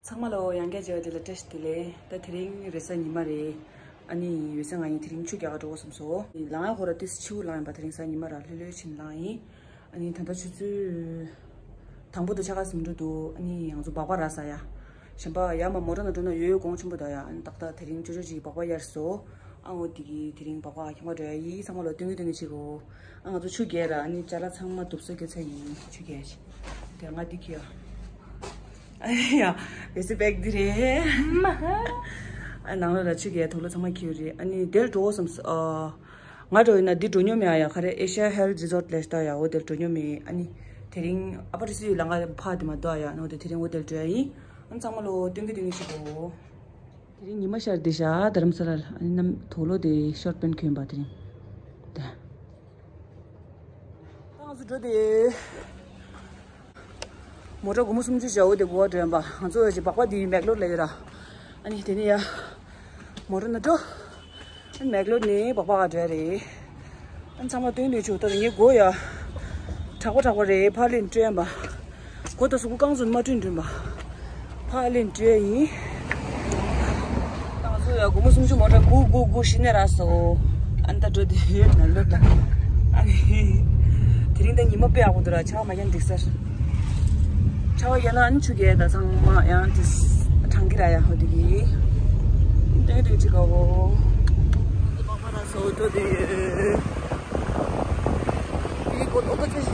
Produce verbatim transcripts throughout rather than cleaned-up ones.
ཚང་མ་ལོ་ཡང་བསྐྱར་མཇལ་བ་དེ་ལ་བཀྲ་ཤིས་བདེ་ལེགས། ད་དེ་རིང་རེས་གཟའ་ཉི་མ་རེད། ཨ་ནི་འོད་ཟེར་ང་ཡིན་དེ་རིང་ཆུ་རྒྱག་ག་འགྲོ་དགོས་བསམ་སོང་། ལངས་ཡག་ཁོ་ར་ཏིས་ཕྱི་པོ་ལངས་ཡིན་པ། དེ་རིང་གཟའ་ཉི་མ་ར་ལྷོད་ལྷོད་ཕྱིན་ལངས་ཡིན། ཨ་ནི་ད་ལྟ་ཆུ་ཚོད་དང་པོ་དང་ཕྱེད་ཀ་ཟིན་འགྲོ་འདུག་ཨ་ནི་ང་ཚོ་སྦག་སྦག་རག་ས་ཡ། གཞན་པ་ཡར་མར་མོ་ཊ་ནང་འགྲོ་ན་ཡོད་ཡོད་གོང་ཆེན་པོ་འདུག་ཡ། ཨ་ནི་ཏག་ཏག་དེ་རིང་ཅོ་ཅོ་ཅིག་སྦག་སྦག་གཡར་སོང་། ཨ་འོ་དེ་གི་དེ་རིང་སྦག་སྦག་ཁྱིམ་ཁ་འགྲོ་ཡ་ཡིན། ཚང་མ་ལོ་སྟོན་གི་སྟོན་གི་བྱེད་གོ། ཨ་ང་ཚོ་ཆུ་རྒྱག་ར། ཨ་ནི་ཅ་ལག་ཚང་མ་རྡུབ་གསོག་རྒྱག་ཚར་ཡིན། ཆུ་རྒྱག་ཡ་ཞིག་དེ་ང་འདི་གི་ཡ། ཨ་ཡ། བེ་སི་བེག་འདི་རེད། ཨ་ནང་ལོགས་ལ་ཆུ་རྒྱག་དུག་ལོག་ཚང་མ་འཁྱེར་ཡོད་རེད། ཨ་ནི་དེར་འགྲོ་བསམ་སོང་། ཨ། ང་འགྲོ་ཡིན་ན་འདི་འགྲོ་མྱོང་མེད། ཨ་ཡ་ག་རེ། Asia Health Resort Lifestyle ཡ། འོ་དེར་འགྲོ་མྱོང་མེད། ཨ་ནི་དེ་རིང་ཨ་ཕ་རི་སི་ཡུལ་ལ་ང་ཕ་དེ་མ་གཏོགས་ཡ། ཨ་ནི་འོ་དེ་དེ་རིང་འོ་དེར་འགྲོ་ཡ་ཡིན། ཨ་ནི་ཚང་མ་ལོ་སྟོན་གི་སྟོན་གི་བྱེད་གོ། དེ་རིང་ཉི་མ་ཤར་བསྡད་ཤག་དྷ་རམ་ས་ལ་ལ། ཨ་ནི་གནམ་དུག་ལོག་དེ་ཤོར་པན་གྱོན་པ་དེ་རིང་དེ། ད་ང་ཚོ་འགྲོ་དེ། མོ་ཊ་སྒོར་མོ་སུམ་ཅུ་བཞག་འོ་དེ་སྒོ་འགྲོ་ཡིན་པ། ང་ཚོ་ཡ་ཅིག་སྦག་སྦག་དེ་མེག་ལོར་ལ་ཡོད་ར། ཨ་ནི་དེ་ནས་ཡ་མོ་ཊ་ནང་འགྲོ། ཨ་ནི་མེག་ལོར་ནས་སྦག་སྦག་འགྲོ་ཡ་རེད། ཨ་ནི་ཚང་མ་སྟོན་ལས་ཆུ་ད་ངའི་མགོ་ཡ་དྲག་པོ་དྲག་པོ་རེད། ཕར་ལེན་སྤྲོད་ཡིན་པ། མགོ་དང་གཟུགས་པོ་རྐང་ཚོ་མ་བསྐྲུན་བསྐྲུན་པ། ཕར་ལེན་སྤྲོད་ཡིན། ད་ང་ཚོ་ཡ་སྒོར་མོ་སུམ་ཅུ་མོ་ཊ་སྒུག་སྒུག་སྒུག་ཤི་ནས་རག་སོང་། ཨ་ནི་ད་འགྲོ་དེ་ཡོད་ན་ལོ་ད། ཨ་ནི་དེ་རིང་ད་ཉི་མ་དཔེ་ཡག་པོ་འདུག་ར། ཆར་པ་མ་རྒྱག་ན་འགྲིག་ས་རེད། ཆར་པ་རྒྱག་ན་ཨ་ནི་ཆུ་རྒྱག་ད་ཚང་མ་ཡང་དེ་གྲང་གི་ར་ཡ། ཧོ་དེ་གི་ཏེང་ཏེང་ཅི་ག་བོ། སྦག་སྦག་རག་སོང་། འགྲོ་དེ་ཡོད། ཡི་གོ་ལོ་ག་ཚོད།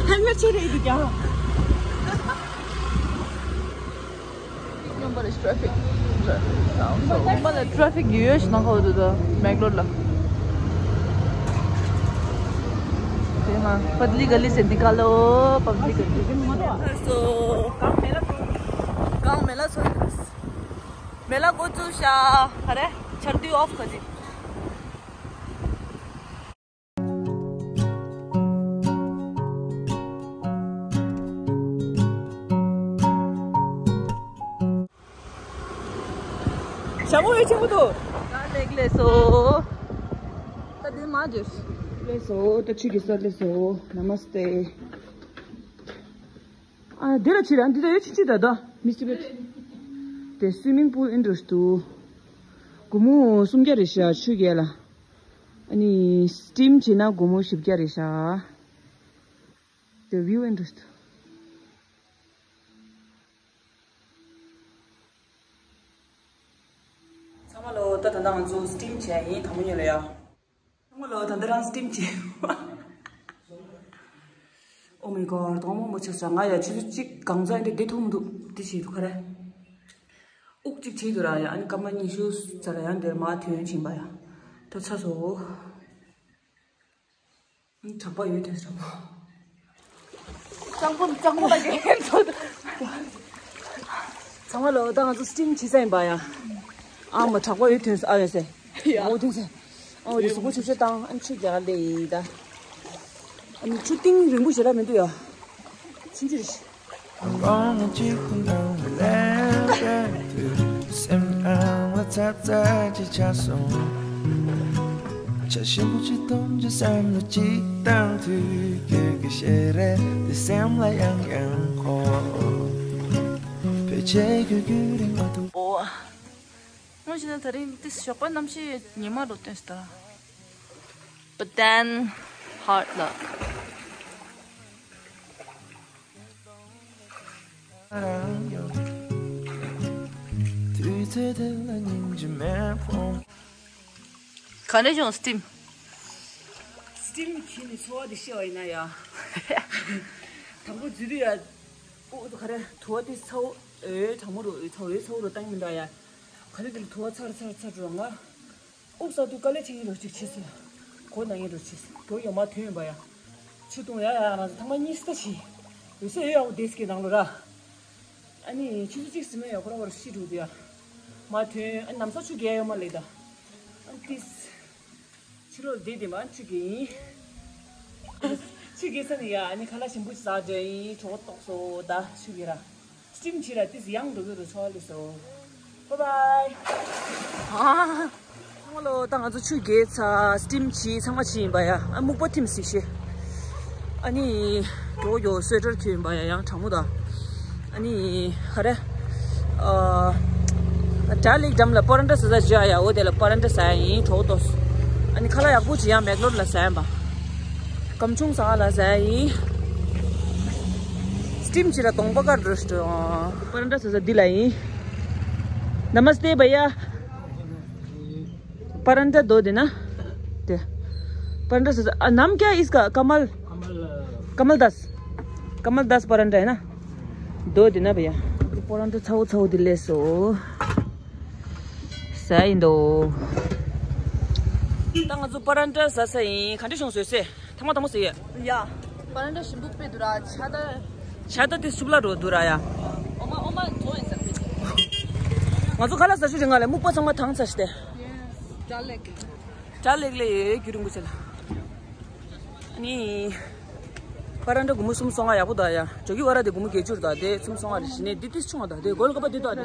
ཧེལ་མེ་ཊི་ཆེ་རེད་འདུག་ཀྱང་། Big number is traffic. མ་ལ་ཊ་རེ་ཕིག་ཡོད་ཡོད་ཞིག་ནང་ཁ་འོ་དུ་དུ་མེག་ལོར་ལ། དེ་ན་པབ་ལིག་ག་ལི་སེ་ནི་ཀ་ལོ། པབ་ལིག་ག་ལི། སོ་གང་མེ་ལ་གང་མེ་ལ་སོ་མེ་ལ་འགོ་བཙུགས་ཤག་ག་རེ་ཆར་དུས་ཨོཕ་ག་ཅི། ཞྭ་མོ་ཨེ་ཆེན་པོ་འདུག་ད་ལེགས་ལེགས་སོ། ད་འདི་མ་བརྗོད། ལེགས་སོ། ད་ཆུ་གི་སོ་ལེགས་སོ། ན་མ་སྟེ། ཨ་འདི་ལ་ཕྱིར་ར་འདི་ད་ཡོད་ཆི་ཆི་ད་ད་མི་སི་ཊི་བེད། དེ་སུའི་མིང་པུལ་ཨིན་འགྲོ་འདུག་སྒོར་མོ་སུམ་བརྒྱ་རེད་ཤག་ཆུ་རྒྱག་ལ། ཨ་ནི་སི་ཊིམ་བྱས་ན་སྒོར་མོ་བཞི་བརྒྱ་རེད་ཤག་དེ་བིའུ་ཨིན་འགྲོ་འདུག་ཚང་མ་ལོ། ད་ད་ལྟ་ང་ཚོ་སི་ཊིམ་བྱས་ཡིན། དང་པོ་ཉིད་ལ་ཡ། ཚང་མ་ལོ། ད་ལྟ་རང་སི་ཊིམ་བྱས། Oh my god། གདོང་མོ་མོ་ཆགས་སོང་། ང་ཡ་ཆུ་ཚོད་གཅིག་གང་ཚ་འདི་བདེ་ཐུབ་མི་འདུག་འདི་བྱེད་འདུག་ག་རེ། དབུགས་གཅིག་བྱེད་འདུག་ར་ཡ། ཨ་ནི་སྐར་མ་ཉི་ཤུ་ཙམ་ལ་ཡང་འདིར་མར་ཐོན་ཕྱིན་པ་ཡ། ད་ཚ་སོང་། དྲག་པོ་ཡོད་དེ་དྲག་པོ། གཙང་པོ་གཙང་པོ་ལ་རྒྱལ་ཁྱེར་ཚོ། ཚང་མ་ལོ། ད་ང་ཚོ་སི་ཊིམ་བྱེད་ས་ཡིན་པ་ཡ། ཨ་མ་དྲག་པོ་ཡོད་དོན་ཨ་ཡོད་སེ། ཡ། འོ་དོན་སེ། ཨོ་དེ་གཟུགས་པོ་ཆུ་ཆུ་བཏང་། ཨ་ནི་ཆུ་རྒྱག་ལེ་ཡི་ད། ཨ་ནི་ཆུ་གཏིང་རིང་པོ་ཞེ་དྲག་མི་འདུག་ཡ། ཕྱིན་ཅི་རེད། སེམས་ཨང་བ་ཚ་ཚ་ཅིག་ཆགས་སོང་། བྱ་ཞིམ་པོ་ཅིག་གཏོང་རྒྱུ་བསམ་བློ་ཅིག་བཏང་དུས། ཁྱོད་ཀྱི་ཞལ་རས་དེ་སེམས་ལ་ཡང་ཡང་འཁོར། ཕལ་ཆེར་ཁྱོད་ཁྱོད་རིང་མ་ཐུབ། འོ། དངོས་གཞི་ནི་ད་རིང་ཏིས་ཞོགས་པ་གནམ་གཤིས་ཉི་མ་རུ་སྟོན་སྟེ། But then hard luck. ག་འདྲ་བྱུང་སི་ཊིམ། སི་ཊིམ་བྱས་ནས་ཚོར་བ་དེ་བཤད་པ་ཡིན་ན་ཡ། དང་པོ་འཛུལ་དུས་ཡ། ཨོ་ག་རེ་དུ་བ་དེ་ཚ་བོ། འོའི་གྲང་མོ་རུ་ཚ་བོའི་ཚ་བོ་རུ་བཏང་གི་མི་འདུག་ཡ། ག་རེ་དེ་ལ་དུ་བ་ཚ་རུ་ཚ་རུ་ཚ་རུ་ར་ང་། དབུགས་ས་དུ་དཀའ་ལས་ཆེ་གི་རོ་གཅིག་བྱས་སོང་། གོ་ན་ངའི་རོ་བྱས་སོང་། གོ་ཡོང་མ་ཐོན་ཡོད་པ་ཡ། ཆུ་བཏུང་ཡ་ཡ་ང་ཚོ་ཐང་མ་གཉིས་སུ་ད་བྱས། འོད་ཟེར་ཡོད་ཡ་འོ་དེས་ཀྱི་ནང་ལོ་ར། ཨ་ནི་ཆུ་ཚོད་གཅིག་ཟིན་མེད་ཡ་ཁོ་ར་བར་ཤི་འགྲོ་དུ་ཡ། མ་ཐོན། ཨ་ནམ་ས་ཆུ་རྒྱག་ཡོད་མ་ལེ་ད། ཨ་ཏིས། ཕྱི་ལོགས་བསྡད་བསྡད་མ་ཆུ་རྒྱག་ཡིན། ཆུ་རྒྱག་ས་ནས་ཡ་ཨ་ནི་ཁ་ལག་ཞིམ་པོ་ཅིག་ཟ་འདྲ་ཡིན། གྲོད་ཁོག་ལྟོགས་སོང་ད་ཆུ་རྒྱག་ར། སི་ཊིམ་བྱས་ར་ཏིས་ཡང་འགྲོ་གི་རུ་ཚོ་ལེ་སོ། Bye bye. ཨ། ཚང་མ་ལོ། ད་ང་ཚོ་ཆུ་རྒྱག་ཚར། སི་ཊིམ་བྱས། ཚང་མ་བྱས་ཡིན་པ་ཡ། ཨ་སྨུག་པ་ཐིམ་སི་ཤེ། ཨ་ནི་གྲོགས་ཡོ་སུ་ཝེ་ཊར་གྱོན་ཡིན་པ་ཡ། ཡང་གྲང་མོ་ད། ཨ་ནི་ག་རེ། ཨ། ཌལ་ལེག་འགྲམ་ལ་པ་རན་ཊ་ཟ་ས་བྱས་ཡ། འོ་དེ་ལ་པ་རན་ཊ་ཟ་ཡ་ཡིན། གྲོགས་ཏོ། ཨ་ནི་ཁ་ལག་ཡག་པོ་ཅིག་ཡང་མེག་ལོར་ལ་ཟ་ཡ་ཡིན་པ། སྒམ་ཆུང་ཟ་ག་ལ་ཟ་ཡ་ཡིན། སི་ཊིམ་བྱས་ལ་གདོང་པ་དཀར་འགྲོ་ཞིག་འགྲོ། པ་རན་ཊ་ཟ་ས་འདི་ལ་ཡིན། नमस्ते भैया। परांठा दो देना। दे। परांठा से, आ, नाम क्या है इसका? कमल। कमल, अ, कमल दास। कमल दास परांठा है ना? दो देना भैया। परांठा छाओ छाओ दिले सो। सही दो। ད་ང་ཚོ་པ་རན་ཊ་ཟ་ས་ཡིན། ག་འདྲ་བྱུང་བཟོས་སེ། ཐང་མ་ཐང་མ་ཟེར་ཡ། ཡ། པ་རན་ཊ་ཞིམ་པོ་དཔེ་འདུག་ར། ཆ་ད། ཆ་ད་དེ་ཤུགས་ལ་འགྲོ་འདུག་ར་ཡ། ཨོ་མ་ཨོ་མ་འགྲོ་ཡིན་ས་དཔེ། ང་ཚོ་ཁ་ལག་ཟ་ཤུགས་རིང་ང་ལ་སྨུག་པ་ཚང་མ་དྭངས་ཚར་ཤི་ཏེ། ཡེས། ཌལ་ལེག་ཌལ་ལེག་ལ་ཡོད་རྒྱུ་རིང་པོ་ཆེ་ལ། ཨ་ནི། པ་རན་ཊ་སྒོར་མོ་སུམ་སོ་ལྔ་ཡག་པོ་འདུག་ཡ། ཇོ་གི་ཝ་ར་དེ་སྒོར་མོ་བརྒྱད་ཅུ་རེད། ད་དེ་སུམ་སོ་ལྔ་རེད། ཞི་ནས་འདི་ཏིས་ཆུང་བ། ད་དེ་གོལ་ཀ་པ་འདི་འདུག་ཨ་དེ།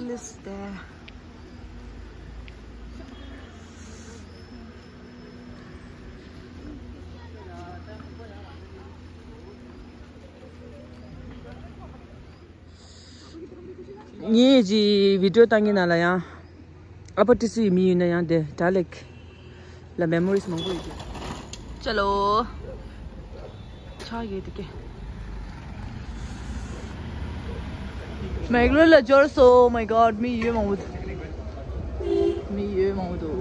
ངས་ཀྱི་བི་ཌིའོ་བཏང་གི་ན་ལ་ཡང་། ཨ་ཕ་ཏི་སི་ཡི་མི་ཡིན་ན་ཡང་དེ་ཌལ་ལེག་ལ་མེ་མོ་རིས་མང་པོ་ཡོད་ཀྱི། ཅ་ལོ། ཆགས་ཡོད་དེ་ཀེ། མེག་ལོར་ལ་འབྱོར་སོང་། Oh my god། མི་ཡོད་མང་པོ་འདུག་མི་ཡོད་མང་པོ་འདུག་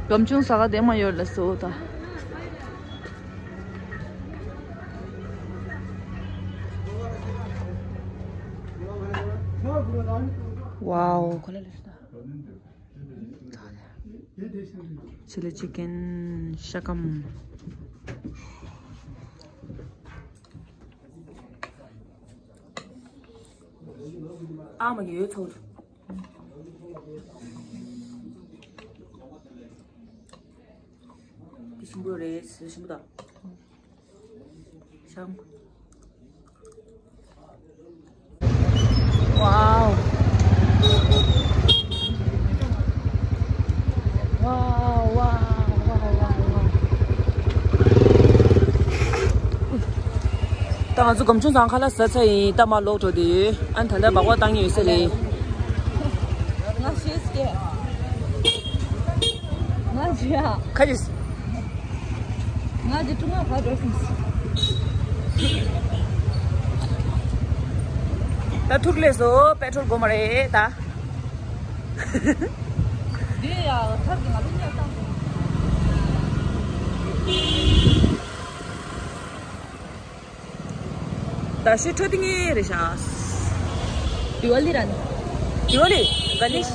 སྒམ་ཆུང་ཟ་ག་དེ་མ་ཡོད་ལ་སོ་ད། ཝའོ། ཁོ་ལ་ལེ་ཤ་ད། ཆི་ལི་ཅི་ཀན། ཤ་ཀམ། ཨ་མ་ཡོད་ཚོ། དེ་ཞིམ་པོ་རེད། ཞིམ་པོ་དང་། ཤམ། ཝའོ། ཝའོ། ད་ང་ཚོ་སྒམ་ཆུང་ཚང་ཁ་ལག་ཟ་ཚར་ཡིན། ད་མར་ལོག་འགྲོ་དུས། ཨ་ནི་ད་ལྟ་སྦག་སྦག་བཏང་གི་ཡོད་ས་རེད། ང་ཤེས་ཀྱི། ང་ཇི་ཡ། ཁ་ཅིག་ང་ཇི་ཀྲུང་ཨ་ཕར་འགྲོ་སོང་། ད་ཐུག་ལས་སོ། པེ་ཊྲོལ་དགོས་མ་རེད་ད། དེ་ཡ་ཐབ་ཀྱི་ང་ལུག་ཉལ་བཏང་སོང་། ད་ཤི་ཁྲོ་ཏི་ངེ་རེ་ཤ། དི་ཝ་ལི་ར་ནི། དི་ཝ་ལི། ག་ནེཤ།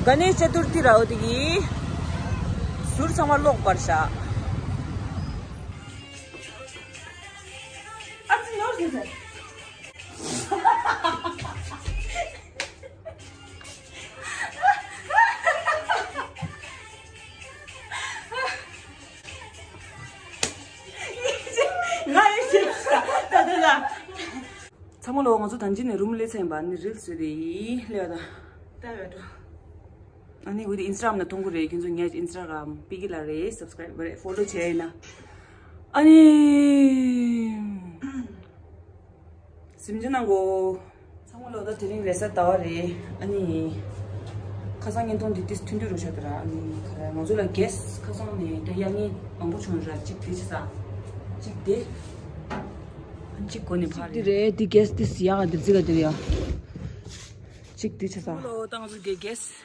ག་ནེཤ་ཅ་ཏུར་ཐི་ར་འོ་དེ་གི། ཟུར་ཚང་མ་ལོག་པར་ཤ། ཨ་ཙི་ནོར་ཟེར་ཟེར། ང་ཡི་ཤེས་ཤ་ད་དེ་ལ། ཚང་མ་ལོ། ང་ཚོ་ད་ཅི་ནས་རུམ་སླེབས་ཚར་ཡིན་པ། ཨ་ནི་རིལ་སི་བཟོས་ཏེ་ཡིན་སླེབས་པ་དང་། ལྟ་བའི་འགྲོ། ཨ་ནི་འོ་དེ་ཨིན་སི་ཊ་གྷ་རམ་ནང་མཐོང་གི་རེད། ཁྱེད་ཚོ་ངའི་ཨིན་སི་ཊ་གྷ་རམ་པི་ཀི་ལ་རེད། སབ་སི་ཀ་རའིབ་རེད། ཕོ་ལོ་བྱས་ཡིན་ན། ཨ་ནི། སེམས་ཅན་ནང་གོ། ཚང་མ་ལོ། ད་དེ་རིང་རེས་གཟའ་ཟླ་བ་རེད། ཨ་ནི། ཁ་སང་བརྙན་ཐུང་འདི་ཏིས་ཐུང་ཐུང་རུ་ཆགས་འདུག་ར། ཨ་ནི་ཁ་ར་ང་ཚོ་ལ་གེ་སི་ཁ་སང་ནས་ད་ཡ་ངའི་མང་པོ་བྱུང་ར། གཅིག་དེ་ཆ་ས། གཅིག་དེ། ཨ་ནི་གཅིག་གོ་ནས་ཕར་རེད། འདི་རེད། འདི་གེ་སི་འདི་སི་ཡ་ག་འདི་རྩི་ག་འདིར་ཡ། གཅིག་འདི་ཆ་ས། ལོ། ད་ང་ཚོ་གེ་གེ་སི།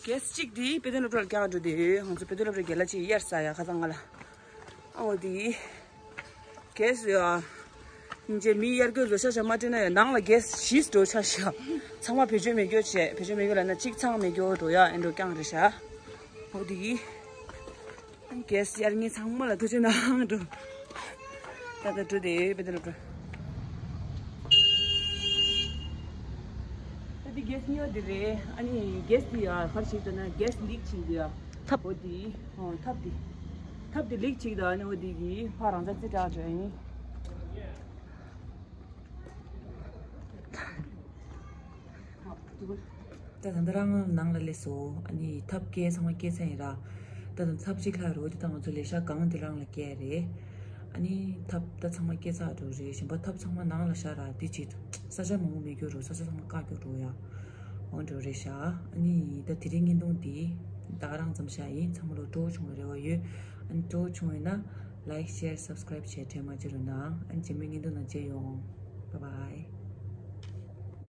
གེ་སི་གཅིག་འདི་དཔེ་སྟོན་སློབ་གྲྭར་རྒྱག་འགྲོ་དེ། ང་ཚོ་དཔེ་སྟོན་སློབ་གྲྭའི་རྒན་ལགས་གཅིག་གཡར་ས་ཡ། ཁ་སང་ང་ལ། ཨ་འོ་དེ། གེ་སི་ཡ། ཉིན་རྗེས་མི་གཡར་རྒྱུ་བཟོ་ཤ་ཤ་མ་སྤྲད་ན་ཡང་ནང་ལ་གེ་སི་བཞི་འགྲོ་ཆ་ཤ། ཚང་མ་བེད་སྤྱོད་མེད་རྒྱུ་བྱས། བེད་སྤྱོད་མེད་རྒྱུ་ལབ་ན་གཅིག་ཚང་མེད་རྒྱུ་འགྲོ་ཡ། ཨེ་འགྲོ་རྐྱང་རེད་ཤག་འོ་དེ་གི་གེ་སི་གཡར་མཁན་ཚང་མ་ལ་ཐུགས་རྗེ་གནང་འགྲོ། ད་ལྟ་འགྲོ་དེ་དཔེ་སྟོན་སློབ་གྲྭ། ད་དེ་གེ་སི་གཉིས་པ་དེ་རེད། ཨ་ནི་གེ་སི་དེ་ཡ་ག་རེ་བྱེད་འདུག་ན་གེ་སི་ལིག་བྱེད་འདུག་ཡ། ཐབ། འོ་དེ། ཨོ་ཐབ་དེ། ཐབ་དེ་ལེགས་གཅིག་དང་ནི་འོ་དེ་གི་ཕ་རང་ཅག་རྩི་དྲག་བྱོས་ཡིན། ད་ད་ད་རང་ནང་ལ་སླེབས་སོ། ཨ་ནི་ཐབ་སྐྱེལ་ཚང་མ་སྐྱེལ་ཚར་ཡིན་ར། ད་ད་ཐབ་གཅིག་ལྷག་རོ། དེ་ད་ང་ཚོ་ལས་ཤག་སྒང་དེ་རང་ལ་སྐྱེལ་རེད། ཨ་ནི་ཐབ་ད་ཚང་མ་སྐྱེལ་ཚར་འགྲོ་རེད། གཞན་པ་ཐབ་ཚང་མ་ནང་ལ་བཞག་ར། དེ་བྱེད་ས་ཆ་མང་པོ་མེད་རྒྱུ་རོ། ས་ཆ་ཚང་མ་བཀག་རྒྱུ་རོ་ཡ། འོང་འགྲོ་རེད་ཤག་ཨ་ནི་ད་དེ་རིང་བརྙན་ཐུང་འདི་ད་ག་རང་ཙམ་བཞག་ཡིན། ཚང་མ་ལ་སྤྲོ་བོ་བྱུང་བའི་རེ་བ་ཡོད། ཨ་ནི་སྤྲོ་བོ་བྱུང་བས་ན་like, share, subscribe བྱས་དྲན་མ་བརྗེད་རོགས་གནང་། ཨ་ནི་རྗེས་མའི་བརྙན་ཐུང་ནང་མཇལ་ཡོང་། Bye bye.